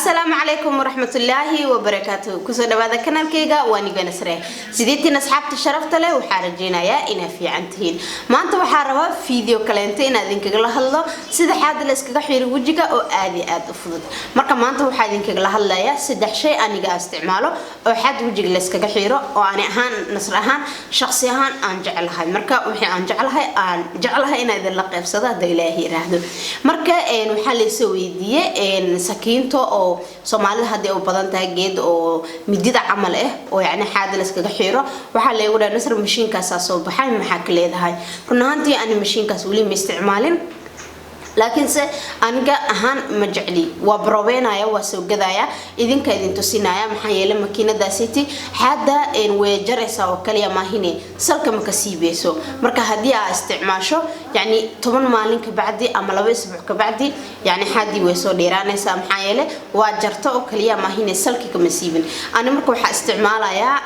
Asalaamu calaykum waraxmatullaahi wabarakaatu. Kusoo dhawaada kanaalkayga, waa niga Nasre. Sideetiin, asxaabta sharafta leh? Waxaa rajeynayaa inaa fiican tihiin. Maanta waxaa rabaa video kaleento inaa idinkagala hadlo sida xaada la iskaga xiro wejiga oo aad iyo aad u fudud. Marka maanta waxaa idinkagala hadlayaa saddex shay aniga aan isticmaalo oo xaad wejiga la iskaga xiro, oo ani ahaan, Nasr ahaan, shaqsi ahaan aan jeclahay. Marka wixii aan jeclahay inaa idinla qeybsado hadda Ilaahi yiraahdo. Marka waxaa laysoo weydiiyey sakiinto oo Soomaalida hadday u badan tahay, geed oo midida camal ah oo yacni xaada la iskaga xiro. Waxaa laygu dhahay, "Nasr, mashiinkaasaa soo baxay, maxaa ka leedahay?" Run ahaantii ani mashiinkaas weli ma isticmaalin, laakiinse aniga ahaan ma jecli. Waa barobeynaya, waa soo gadaya, idinka idin tusinaya. Maxaa yeelay makiinadaasiti xaada way jaraysaa oo kaliya maahine, salka ma ka siibeyso. Marka haddii aa isticmaasho, yacni 10 maalin kabacdi ama 2 isbuuc kabacdi, yacni xaadii way soo dheeraanaysaa. Maxaa yeelay waa jarto oo kaliya maahine, salki kama siibin. Ani marka waxaa isticmaalayaa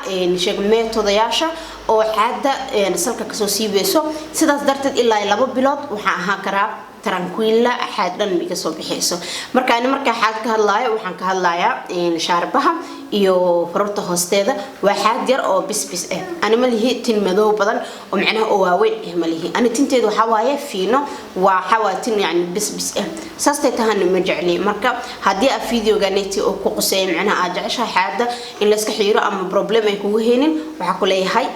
sheegmeetodayaasha oo xaada salka kasoo siibeyso. Sidaas darteed ilaa 2 bilood waxaa ahaan karaa tranquilla, xaad dhan iga soo bixayso. Marka ani markaa xaad ka hadlaayo, waxaan ka hadlayaa shaarbaha iyo farorta hoosteeda. Waa xaad yar oo bisbis ah. Ani ma lihi tin madow badan oo macnaha oo waaweyn ah, ma lihi. Ani tinteedu waxaa waaye fiino, waxaa waaye tin yani bisbis ah. Saastay tahana ma jecli. Marka haddii aa videoganeti oo ku quseeya, macnaha aad jeceshahay xaada in layska xiiro ama problem ay kugu heynin, waxaa ku leeyahay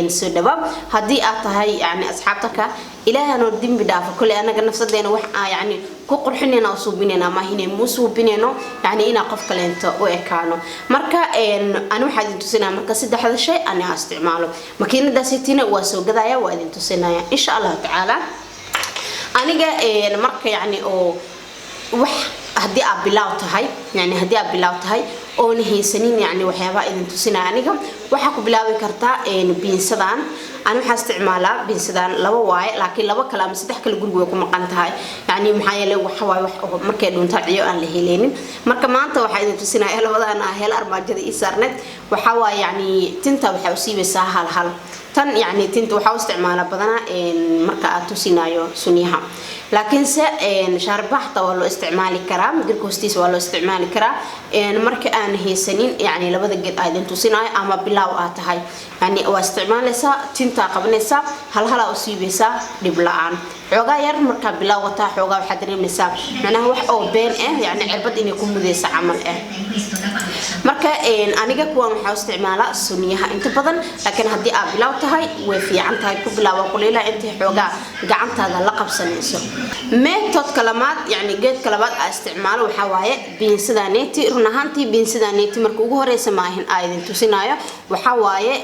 soo dhawaab. Haddii aad tahay yani asxaabta ka Ilaahano dembi dhaafo, kole anaga nafsadeena wax aa yani ku qurxinayna oo suubinayna maahine, muu suubinayno yani inaa qof kaleento u ekaano. Marka ani waxaa idin tusinaya marka saddexda shay ani aa isticmaalo. Makiinadaasitina waa soo gadaya, waa idin tusinaya insha Allahu tacaala. Aniga marka yani oo wax haddii aad bilaaw tahay, yani haddii aad bilaaw tahay oona haysanin yani waxyaabaha idin tusinaya, aniga waxaa ku bilaabi kartaa biinsadan. Ani waxaa isticmaalaa biinsadan, laba waaye, laakiin laba kale ama saddex kale guriga way ku maqan tahay. Yani maxaa yeelay waxa waaye wax oo markay dhuntaa ciyo aan la heleynin. Marka maanta waxaa idin tusinaya labadan ah hel armaajada ii saarneed. Waxaa waaye yani tinta waxaa usiibaysaa hal hal. Tan yani tinta waxaa u isticmaalaa badanaa marka aad tusinayo sunyaha, laakiinse shaarbaxta waa loo isticmaali karaa, garka hoostiisa waa loo isticmaali karaa. Marka aan haysanin yani labada geed aa idin tusinayo ama bilaaw aad tahay, yani waa isticmaalaysaa, tintaa qabanaysaa, halhalaa u siibaysaa dhib la-aan. Xoogaa yar markaa bilaaw wataa, xoogaa waxaad dareemaysaa macnaha wax oo been ah, yani cirbad inay ku mudaysa camal ah. Marka aniga kuwan waxaa isticmaalaa sunyaha inta badan, laakiin haddii aad bilaaw tahay way fiican tahay, ku bilaawa kulaylaha intay xoogaa gacantaada la qabsanayso. Methodka labaad, yani geedka labaad aa isticmaalo, waxaa waaye biinsidaneti. Run ahaantii biinsidaneti marka ugu horeysa maahin aa idin tusinayo. Waxaa waaye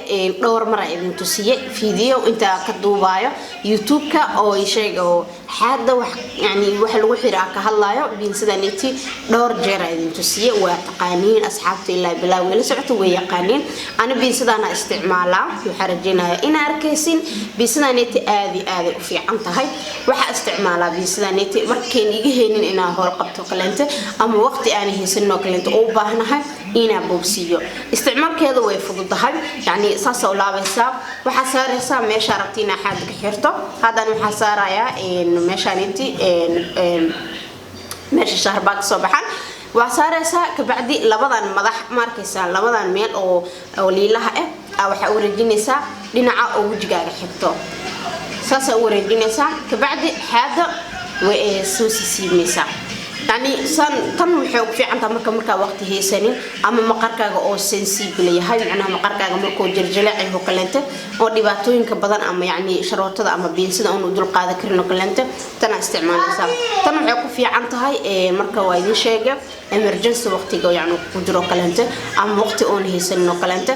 dhowr mar aa idin tusiye video intaa ka duubaayo YouTube-ka oo sheega oo xaada wax yani waxa lagu xira ka hadlaayo. Biinsidaneti dhowr jeer aa idin tusiye, waa taqaaniin asxaabta ilaa bilaaw la socoto, way yaqaaniin. Ani biinsidana isticmaalaa, waxaa rajeynayaa inaa arkaysin. Biinsidaneti aad iyo aaday u fiican tahay. Waxaa isticmaalaa biinsidaneti markayn iga haynin inaa howl qabto kaleente ama waqti aan haysanin oo kaleente oo u baahnahay inaa boobsiiyo. Isticmaalkeeda way fududahay, yani saasa u laabaysaa, waxaa saaraysaa meeshaa rabti inaa xaada ka xirto. Haddana waxaa saarayaa meeshaaniti, meesha shaarbaa kasoo baxan waa saaraysaa. Kabacdi labadan madax ma arkaysaa, labadan meel oo liilaha ah waxaa u wareejinaysaa dhinaca oo wejigaaga xigto, saasaa u wareejinaysaa. Kabacdi xaada way soo sisiimaysaa. Yani san tan waxay ugu fiican tahay marka markaa waqti haysanin ama maqarkaaga oo sensible yahay, macnaha maqarkaaga markuu jiljileecayo oo kaleente oo dhibaatooyinka badan ama yani sharootada ama biinsida oon u dulqaadan karin oo kaleente, tanaa isticmaalaysaa. Tan waxay ku fiican tahay marka waa idin sheega emergency, waqtiga yani ku jiro oo kaleente ama waqti oon haysanin oo kaleente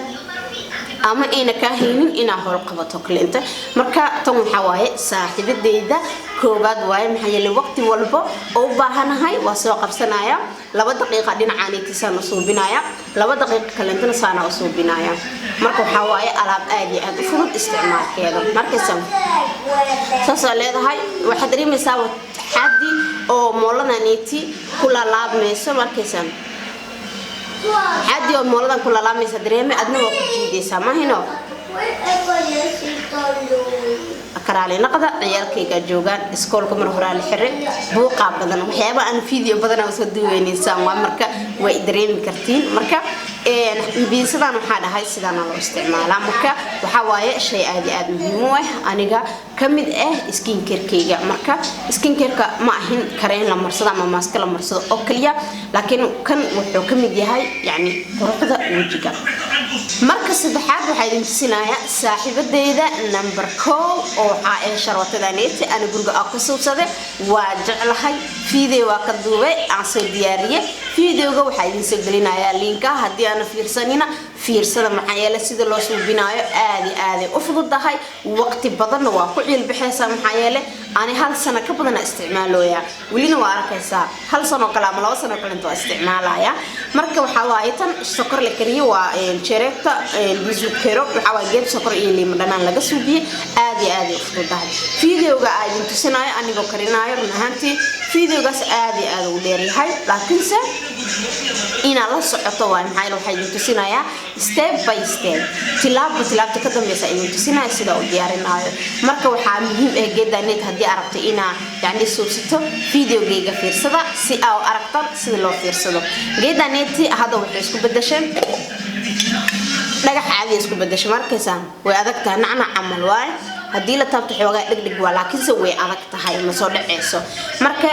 ama ayna kaa haynin inaa howl qabato kaleente. Marka tan waxaa waaye saaxiibadeyda koobaad waaye, maxaa yeelay waqti walba oo u baahanahay waa soo qabsanaya. 2 daqiiqa dhinacaanitiisaan u suubinaya, 2 daqiiqa kaleentana saana u suubinaya. Marka waxaa waaye alaab aad iyo aad u fudud isticmaalkeeda. Markaysa saasaa leedahay, waxaad dareemaysaa xaddi oo mooladaniti ku laalaabmayso. Markaysa xaddi oo mooladan ku laalaamaysa dareeme, adna waa ku jiidaysaa mahino. Karaali naqda, ciyaalkayga joogaan iskoolka, mar horaa la xiray, buuqaa badan, waxyaaba aan video badan aan soo duweynaysaan waa. Marka way dareemi kartiin. Marka biinsadan waxaa dhahay sidaana loo isticmaalaa. Marka waxaa waaye shay aad iyo aad muhiim u ah, aniga kamid ah skincarekeyga. Marka skincareka ma ahin kareen la marsado ama maaska la marsado oo kaliya, laakiin kan wuxuu kamid yahay yani quruxda wejiga. Marka saddexaad waxaa idin tusinayaa saaxiibadeyda number 1 oo waxaa ah sharwatadaneeti ana guriga aan ku suubsaday. Waa jeclahay, video waa ka duubay, aan soo diyaariyey videoga, waxaa idin soo gelinayaa linka. Haddii aana fiirsanina, fiirsada, maxaa yeelay sida loo suubinaayo aad iyo aaday u fududahay, waqti badanna waa ku ciilbixaysaa. Maxaa yeelay ani hal sano ka badana isticmaalooyaa, welina waa arkaysaa hal sano kale ama 2 sano kale inta waa isticmaalaya. Marka waxaa waaye tan sokor la kariyo, waa jereegta bizukero, waxaa waaye geed sokor iyo liimo dhanaan laga suubiyey. Aad iyo aad ay u fududahay. Videoga aa idin tusinaayo anigoo karinaayo, run ahaantii videogaas aad iyo aad ugu dheeryahay, laakiinse inaad la socoto waay. Maxaa yeele waxaa idin tusinayaa step by step, tilaabba tilaabta ka dambeysa idin tusinaya sida u diyaarinaayo. Marka waxaa muhiim ah geedaneed haddii aad rabto inaa yacni suubsato, videogayga fiirsada si aa u aragtaan sida loo fiirsado. Geedaneeti hadda waxay isku bedeshay dhagax caadi, isku bedeshay. Markaysaan way adag tahay, nacnac camal waaye. Haddii la taabto xoogaa dhegdheg waa, laakiinse way adag tahay, ma soo dhaceyso. Marka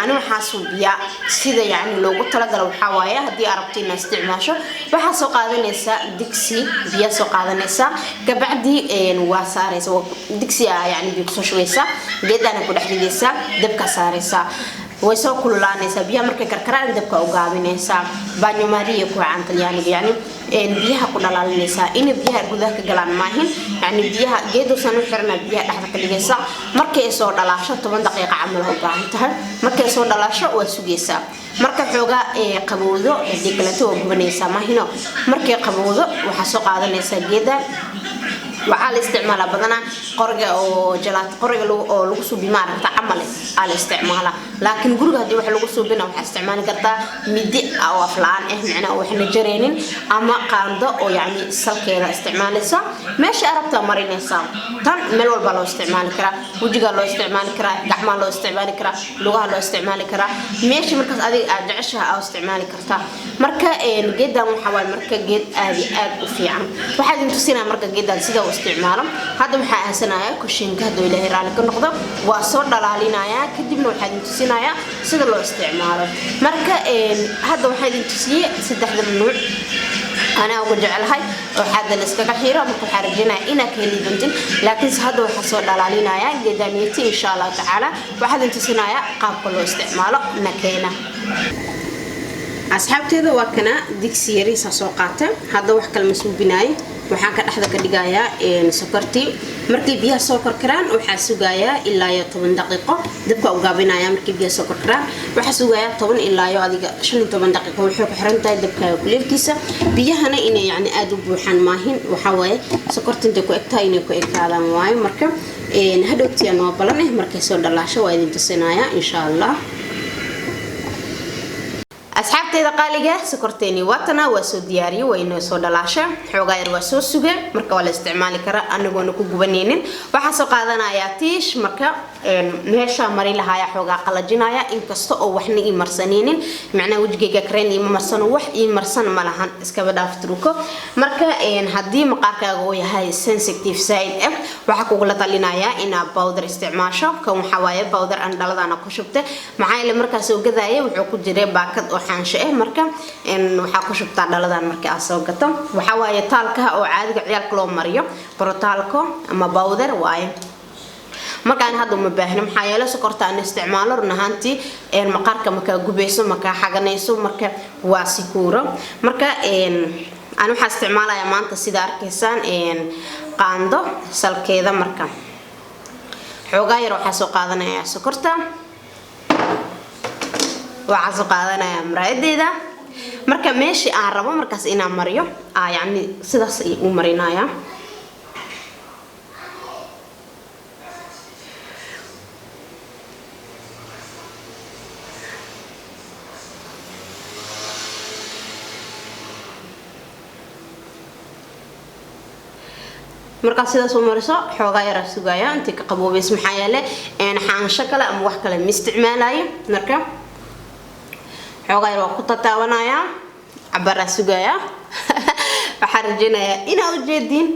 ani waxaa suubiyaa sida yacni loogu talagalo. Waxaa waaye haddii aad rabto inaad isticmaasho, waxaa soo qaadanaysaa digsi, biyaa soo qaadanaysaa, kabacdi waa saaraysa digsi, yacni biyo kusoo shubaysaa, geedana ku dhex ridaysaa, dabka saaraysaa, way soo kululaanaysaa. Biyaha markay karkaraan, dabka u gaabinaysaa, bagno maria ku caan Talyaaniga, yacni biyaha ku dhalaalinaysaa, inay biyaha gudaha ka galaan maahin. Yacni biyaha geeduusan u xirana, biyaha dhexda ka dhigaysaa. Markay soo dhalaasho, 10 daqiiqa camal u baahan tahay. Markay soo dhalaasho waa sugaysaa, marka xoogaa qabowdo. Haddii kaleeto waa gubanaysaa maahino. Markay qabowdo waxaa soo qaadanaysaa geedan. Waxaa la isticmaalaa badanaa qoriga oo jalaat, qoriga oo lagu suubi maaragta camal aa la isticmaalaa, laakiin guriga haddii wax lagu suubina, waxaa isticmaali kartaa midi oo af la-aan ah, macnaha oo waxna jaraynin, ama qaando oo yacni salkeeda isticmaalaysa. Meesha arabtaa marinaysaa. Tan meel walba loo isticmaali karaa, wejigaa loo isticmaali karaa, gacmaha loo isticmaali karaa, lugaha loo isticmaali karaa, meesha markaas adiga aad jeceshaha aa isticmaali kartaa. Marka geedan waxaa waaye marka geed aad iyo aad u fiican. Waxaa idin tusinaya marka geedan sida uu isticmaalo. Hadda waxaa aasanaya kushiinka, hadduu Ilaahay raalli ka noqdo waa soo dhalaalinayaa, kadibna waxaa idin tusinayaa sida loo isticmaalo. Marka hadda waxaa idin tusiyey saddexda nuuc anaa ugu jecelahay oo xaada la iskaga xiro. Marka waxaa rajeynaya inaa ka heli doontin, laakiinse hadda waxaa soo dhalaalinaya geedaaniyati. Insha Allahu tacaala waxaa idin tusinayaa qaabka loo isticmaalo. Nakeena asxaabteeda, waa kana digsi yariisa soo qaata. Hadda wax kale ma suubinaayo, waxaan ka dhexda ka dhigayaa sokortii. Markay biyaha soo korkaraan, waxaa sugayaa ilaa iyo 10 daqiiqo, dabka u gaabinaya. Markay biyaha soo korkaraan, waxaa sugayaa 10 ilaa iyo adiga 15 daqiiqo. Waxay ku xiran tahay dabkaaga kuleelkiisa, biyahana inay yacni aada u buuxaan maahin. Waxaa waaye sokorta intay ku egtahay inay ku ekaadaan waayo. Marka hadhowtiyaa noo balan eh, markay soo dhalaasho waa idin tusinaya insha Allah. Asxaabteyda qaaliga, sokorteeni waatana, waa soo diyaariyey, waa inoo soo dhalaasha, xoogaa yar waa soo suge. Marka waa la isticmaali karaa anigoona ku gubanaynin. Waxaa soo qaadanayaa tiish. Marka meeshaa mari lahaaya xoogaa qalajinaya, inkasta oo waxna ii marsanaynin, macnaha wejigayga kareen iima marsano, wax ii marsan ma lahan, iskaba dhaaf truko. Marka haddii maqaarkaaga uu yahay sensitive side ah, waxaa kugula talinayaa inaad powder isticmaasho. Kan waxaa waaye powder aan dhaladana ku shubtay, maxaa yeele markaa soo gadaya wuxuu ku jiray baakad oo xaansho ah. Marka waxaa ku shubtaa dhaladan marka aad soo gato. Waxaa waaye taalkaha oo caadiga ciyaalka loo mariyo, borotalco ama powder waaye. Markaan hadda uma baahno, maxaa yeele sokorta aan isticmaalo run ahaantii maqaarka makaa gubayso, makaa xaganayso, marka waa sikuuro. Marka aan waxaa isticmaalayaa maanta, sida arkaysaan, qaando salkeeda. Marka xoogaa yar waxaa soo qaadanayaa sokorta, waxaa soo qaadanayaa muraayadeeda. Marka meeshii aan rabo markaas inaan mariyo, yacni sidaas u marinaya. Markaa sidaas u mariso, xoogaa yaraa sugaya intii ka qaboobayso, maxaa yeele xaansho kale ama wax kale ma isticmaalayo. Marka xoogaa yar waa ku tataabanayaa, cabaraa sugaya. Waxaan rajeynayaa inaa ujeediin.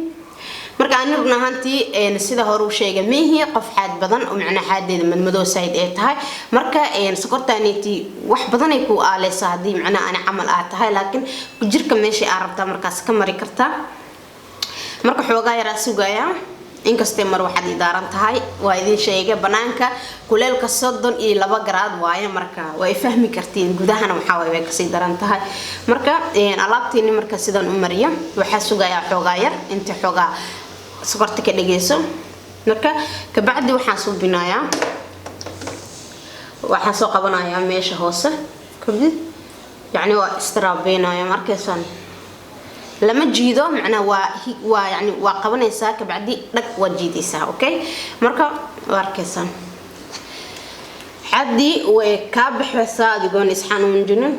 Marka ani run ahaantii, sida hore u sheegay, miihi qof xaad badan oo macnaa xaadeeda madmadow side ay tahay. Marka sokortaaneti wax badan ay ku aaleysaa haddii macnaha ani camal aad tahay, laakiin jirka meesha aa rabtaa markaas ka mari kartaa. Marka xoogaa yaraa sugaya, inkastay mar waxaad idaaran tahay. Waa idin sheegay, banaanka kuleelka 32 garaad waaye, marka waa fahmi kartiin. Gudahana waxaa waay way kasii daran tahay. Marka alaabtiini marka sidan u mariyo, waxaa sugayaa xoogaa yar inta xoogaa sokorta ka dhageyso. Marka kabacdi waxaan suubinayaa, waxaan soo qabanayaa meesha hoose kabdib, yacni waa istraabeynaya. Markaysaan lama jiido, macnaha waa yani waa qabanaysaa, kabacdi dhag waa jiidaysaa. Okay, marka waa arkaysaan, xaddii way kaa baxaysaa adigoon isxanuunjinin.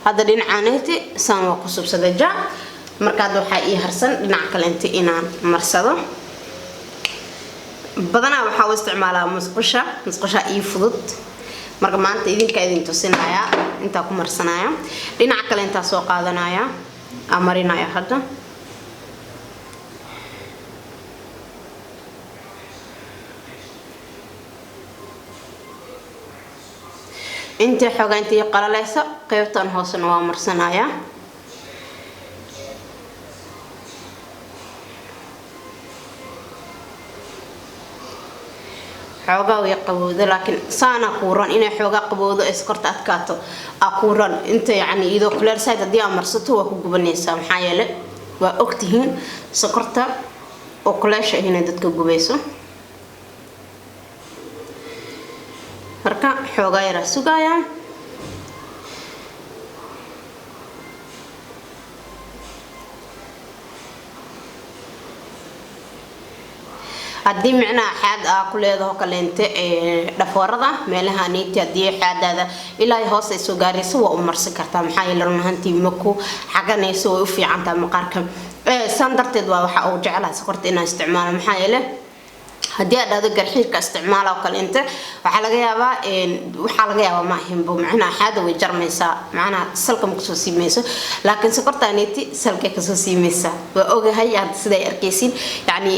Hadda dhinacaaneti saan waa ku subsaday ja. Marka hadda waxaa ii harsan dhinaca kalenti inaan marsado. Badanaa waxaa u isticmaalaa musqusha, musqusha ii fudud. Marka maanta idinkaa idin tusinayaa intaa ku marsanaya. Dhinaca kale intaa soo qaadanaya, aa marinaya hadda. Intii xoogaa intii qalaleyso, qeybtan hoosena waa marsanayaa. Xoogaa way qabowdo, laakiin saana kuuran inay xoogaa qabowdo ee sokorta adkaato aa kuuran. Inta yacni iyadoo kuleel side haddii aa marsato, waa ku gubanaysaa, maxaa yeele waa ogtihiin sokorta oo kuleesha inay dadka gubayso. Marka xoogaa yaraa sugaaya. Haddii micnaha xaad aa ku leedaho kaleente dhafoorada meelaha niiti, haddii xaadaada ilaa hoos ay soo gaarayso, waa u marsan kartaa, maxaa yeele run ahaantii ma ku xaganayso, way u fiicantaha maqaarka. Saan darteed waa waxa uu jeclaha sokorta inaan isticmaalo, maxaa yeele haddii aad dhahdo garxiirka isticmaala oo kale inta waxaa laga yaabaa ma ahinbo, macnaha xaada way jarmaysaa, macnaha salka ma kasoo siimayso, laakiin sokortaaneti salkay kasoo siimaysaa. Waa ogahay hadda siday arkaysiin, yacni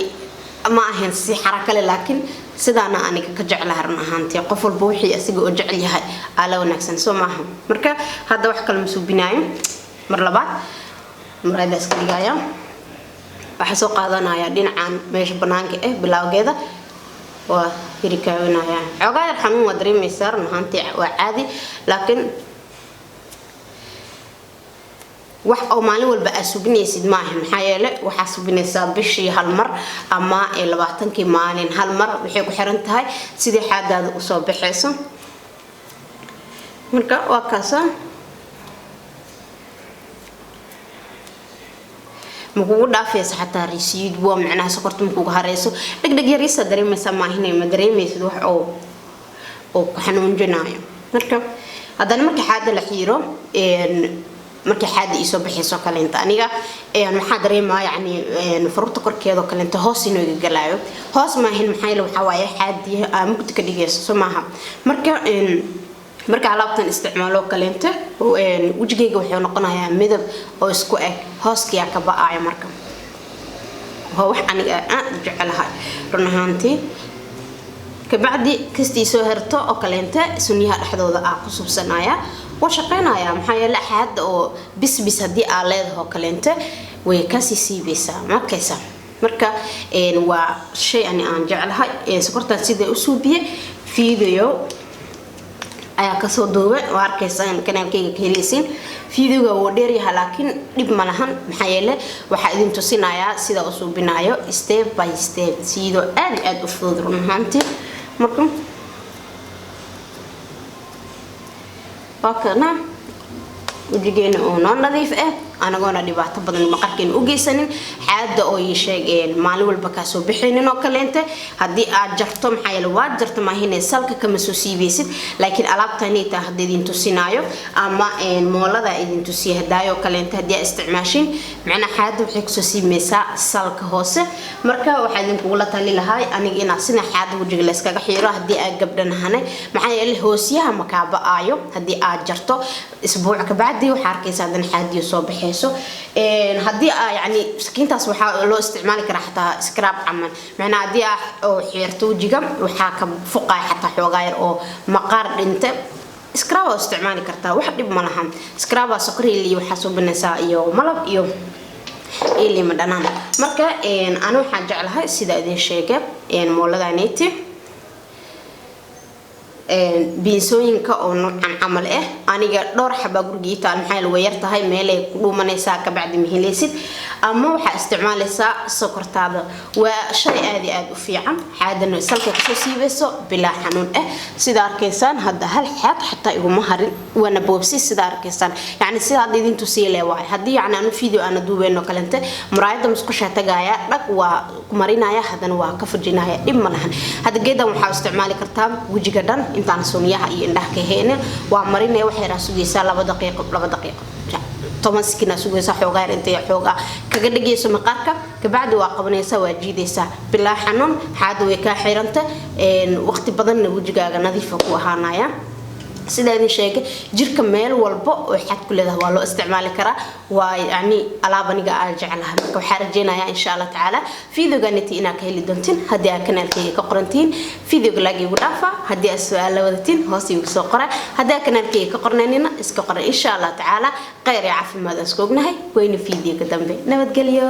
ma ahayn si xarakale, laakiin sidaana aniga ka jeclaha run ahaantii. Qof walba wixii asiga oo jecel yahay aa la wanaagsan, soo maaha? Marka hadda wax kale ma suubinaayo. Mar labaad muraayada iska dhigaya. Waxaa soo qaadanaya dhinacan meesha banaanka ah, bilowgeeda waa hirikaawinaya. Xoogaa yar xanuun waa dareemaysaa run ahaantii, waa caadi, laakiin wax oo maalin walba aad subinaysid maaha, maxaa yeele waxaa subinaysaa bishii hal mar ama 20kii maalin hal mar. Waxay ku xiran tahay sidii xaadaada usoo baxayso. Marka waa kaasa, makugu dhaafaysa xataa risiid waa macnaha sokorta makugu hareyso, dhegdheg yariisa dareemaysaa maahine, ma dareemaysid wax oo ku xanuunjinayo. Marka haddana marka xaada la xiiro, markii xaada iisoo baxayso kaleenta, aniga waxaa dareemaa yacni faruurta korkeeda oo kaleenta hoos inuu iga galaayo. Hoos maahin, maxaa yeele waxaa waaye xaadii aa mugdi ka dhigayso, soo maaha? Marka alaabtan isticmaalo kaleenta, wejigayga wuxuu noqonayaa midab oo isku eg, hooskiyaa ka ba-aaya. Marka waa wax aniga aad u jecelahay run ahaantii. Kabacdi kastii soo herto oo kaleenta, sunyaha dhexdooda aa ku subsanaya, waa shaqeynaya, maxaa yeele xaada oo bisbis haddii aa leedaho kaleente way kasii siibaysaa markaysa. Marka waa shay ani aan jeclahay. Sokortaan sida u suubiye video ayaa kasoo duubay, waa arkaysaan, kanaalkayga ka helaysiin. Videoga wuu dheeryaha, laakiin dhib ma lahan, maxaa yeele waxaa idin tusinayaa sida u suubinayo step by step, sidoo aad aad u fudud run ahaantii. Marka waa kana wejigeena oo noo nadiif ah. Anagoona dhibaato badan maqarkeena u geysanin, xaada oo ii sheeg maalin walba kaasoo bixaynin oo kaleente haddii aad jarto, maxaa yeele waad jarto maahine, salka kama soo siibaysid. Laakiin alaabtanita hadda idin tusinaayo ama moolada idin tusiya hadaayo kaleente, haddii aad isticmaashin, macnaa xaada waxay kusoo siimaysaa salka hoose. Marka waxaa idinkugula tali lahaa aniga inaad sida xaada wajiga layskaga xiiro haddii aad gabdhanahane, maxaa yeele hoosyaha makaaba-aayo. Haddii aad jarto, isbuuc kabacdi waxaa arkaysa haddana xaadiyo soo baxayso. Haddii aa yani sakiintaas waxaa loo isticmaali karaa xataa scrub camal, macnaa haddii aa oo xiirto wajiga, waxaa ka fuqaya xataa xoogaa yar oo maqaar dhinte. Scrub waa isticmaali kartaa, wax dhib ma laha. Scrub waa sokor iyo waxaa soo banaysaa iyo malab iyo lima dhanaan. Marka ani waxaan jeclahay, sida idin sheegay, mooladaneyti biinsooyinka oo noocan camal ah. Aniga dhowr xabaa guriga ii taal, maxaa way yar tahay, meelay ku dhuumanaysaa, kabacdi mahelaysid, ama waxaa isticmaalaysaa sokortaada. Waa shay aad iyo aad u fiican, xaadana salka kasoo siibayso bilaa xanuun ah. Sida arkaysaan, hadda hal xaad xataa iguma harin, waana boobsi. Sida arkaysaan, yani sida hadda idin tusiya le waay. Haddii yani aanu video aana duubeyno kalente, muraayada musqushaa tagaaya, dhag waa ku marinaya, haddana waa ka fujinaya, dhib ma lahan. Hadda geedan waxaa isticmaali kartaa wejiga dhan intaan sunyaha iyo indhaha ka heenin. Waa marinaya, waxay raa sugaysaa 2 daqiiqo, 2 daqiiqo, 10 sikina sugaysaa, xoogaa yar intay xoogaa kaga dhigayso maqaarka. Kabacdi waa qabanaysaa, waa jiidaysaa bilaa xanuun. Xaada way kaa xiranta, waqti badanna wejigaaga nadiifa ku ahaanaya. Sidaa idin sheegay, jirka meel walba oo xad ku leedahay waa loo isticmaali karaa. Waa yani alaab aniga aan jeclahay. Marka waxaa rajeynayaa, insha Allah tacaala, videoganiti inaad ka heli doontiin. Haddii aad kanaalkayga ka qorantihiin, videoga like igu dhaafa. Haddii aad su-aal la wadatiin, hoos igu soo qora. Haddii aad kanaalkayga ka qornaynina, iska qora. Insha Allah tacaala, khayr iyo caafimaad aan isku ognahay. Wayna videoga dambe. Nabadgelyo.